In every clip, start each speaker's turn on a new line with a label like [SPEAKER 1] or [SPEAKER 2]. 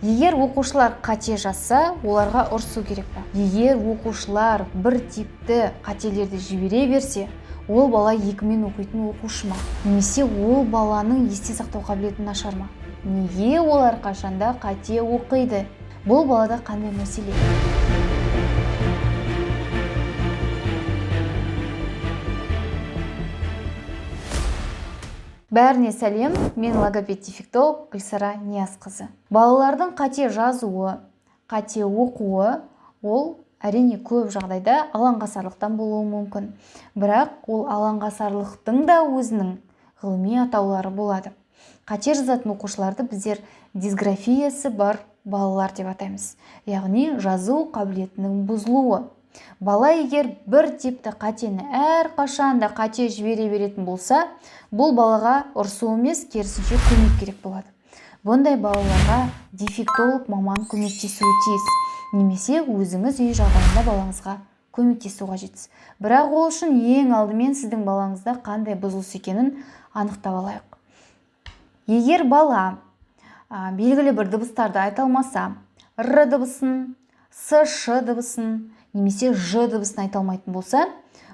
[SPEAKER 1] Егер оқушылар қате жазса, оларға ұрсу керек па? Егер оқушылар бір типті қателерді жібере берсе, ол бала екімен оқитын оқушы ма? Немесе ол баланың есте сақтау қабілеті нашар ма? Неге олар қашанда қате оқиды? Бұл балада қандай мәселе? Бәріне сәлем, мен логопед-дефектолог Гүлсара Ниязқызы. Балалардың қате жазуы, қате оқуы ол әрине көп жағдайда алаңғасарлықтан болуы мүмкін. Бірақ ол алаңғасарлықтың да өзінің ғылыми атаулары болады. Қате жазатын оқушыларды біздер дисграфиясы бар балалар деп атаймыз. Яғни жазу қабілетінің бұзылуы. Бала егер бір типті қатені әрқашан да қате жібере беретін болса, бұл балаға ұрсу емес, керісінше көмек керек болады. Бұндай балаларға дефектолог маман көмектесуі тиіс. Немесе өзіңіз үй жағдайында балаңызға көмектесу қажетсіз. Бірақ ол үшін ең алдымен сіздің балаңызда қандай бұзылыс екенін анықтап алайық. Егер бала белгілі бір дыбыстарды айта алмаса, р дыбысын, с, ш дыбысын, немесе ж дыбысын айта алмайтын болса,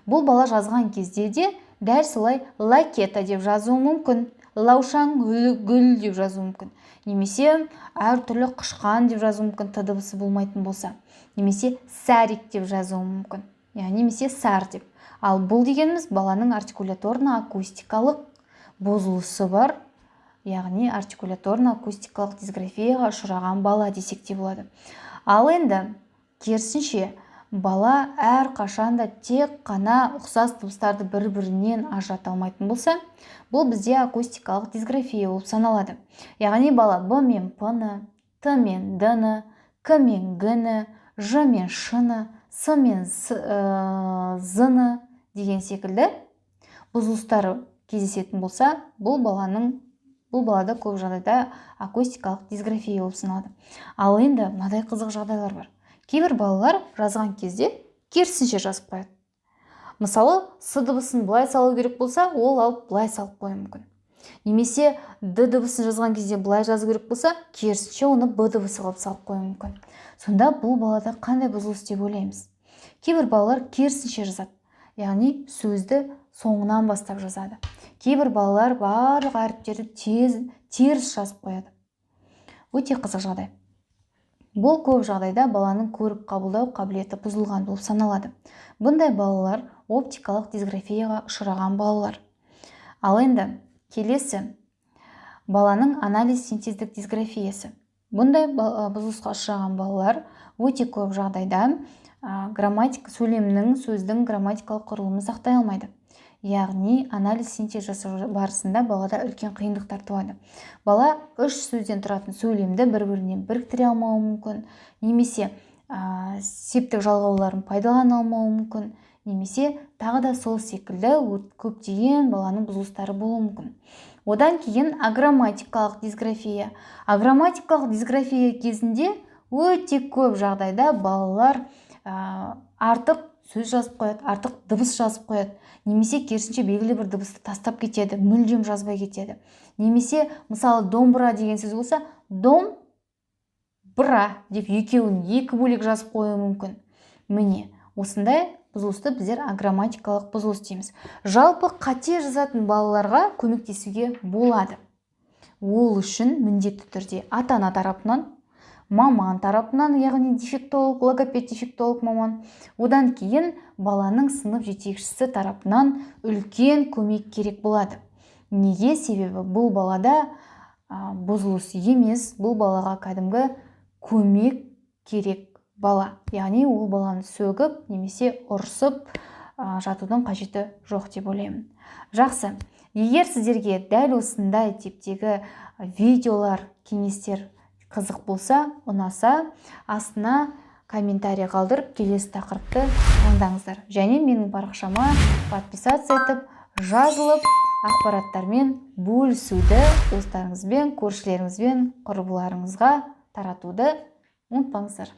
[SPEAKER 1] бұл бала жазған кезде де дәл солай лакета деп жазуы мүмкін, лаушаң гүл деп жазуы мүмкін, немесе әртүрлі қышқан деп жазуы мүмкін, т дыбысы болмайтын болса, немесе сәрик деп жазуы мүмкін, яғни немесе сар деп. Ал бұл дегеніміз баланың артикуляторно-акустикалық бұзылысы бар, яғни артикуляторно-акустикалық дисграфияға ұшыраған бала десек те болады. Ал енді керісінше бала әрқашан да тек қана ұқсас дыбыстарды бір-бірінен ажырата алмайтын болса, бұл бізде акустикалық дисграфия болып саналады. Яғни бала Б мен П-ны, Т мен Д-ны, К мен Г-ны, Ж мен Ш-ны, С мен З-ны деген секілді бұзылыстары кездесетін болса, бұл балада көп жағдайда акустикалық дисграфия болып саналады. Ал енді мынадай қызық жағдайлар бар. Кейбір балалар жазған кезде керісінше жазып қояды. Мысалы, С дыбысын былай салу керек болса, ол алып былай салып қоюы мүмкін. Немесе Д дыбысын жазған кезде былай жазу керек болса, керісінше оны Б дыбысы қылып салып қоюы мүмкін. Сонда бұл балада қандай бұзылыс деп ойлаймыз? Кейбір балалар керісінше жазады, яғни сөзді соңынан бастап жазады. Кейбір балалар барлық әріптерді теріс жазып қояды. Өте қызық жағдай. Бұл көп жағдайда баланың көріп қабылдау қабілеті бұзылған болып саналады. Бұндай балалар оптикалық дисграфияға ұшыраған балалар. Ал енді келесі баланың анализ-синтездік дисграфиясы. Бұндай бұзылысқа ұшыраған балалар өте көп жағдайда грамматика сөйлемнің, сөздің грамматикалық құрылымын сақтай алмайды. Яғни анализ-синтез жасау барысында балада үлкен қиындықтар туады. Бала үш сөзден тұратын сөйлемді бір-біріне біріктіре алмауы мүмкін, немесе септік жалғауларын пайдалана алмауы мүмкін, немесе тағы да сол секілді көптеген баланың бұзылыстары болуы мүмкін. Одан кейін аграмматикалық дисграфия. Аграмматикалық дисграфия кезінде өте көп жағдайда балалар артық сөз жазып қояды, артық дыбыс жазып қояды, немесе керісінше белгілі бір дыбысты тастап кетеді, мүлдем жазбай кетеді. Немесе мысалы домбыра деген сөз болса, дом бра деп екеуін екі бөлек жазып қоюы мүмкін. Міне, осындай бұзылысты біздер аграмматикалық бұзылыс дейміз. Жалпы қате жазатын балаларға көмектесуге болады. Ол үшін міндетті түрде ата-ана тарапынан, маман тарапынан, яғни дефектолог, логопед, дефектолог маман, одан кейін баланың сынып жетекшісі тарапынан үлкен көмек керек болады. Неге? Себебі бұл балада бұзылыс емес, бұл балаға кәдімгі көмек керек бала. Яғни ол баланы сөгіп немесе ұрсып жатудың қажеті жоқ деп ойлаймын. Жақсы. Егер сіздерге дәл осындай типтегі видеолар, кеңестер қызық болса, ұнаса, астына комментарий қалдырып, келесі тақырыпты таңдаңыздар. Және менің парақшама подписаться етіп, жазылып, ақпараттармен бөлісуді достарыңызбен, көршілеріңізбен, құрбыларыңызға таратуды ұмытпаңыздар.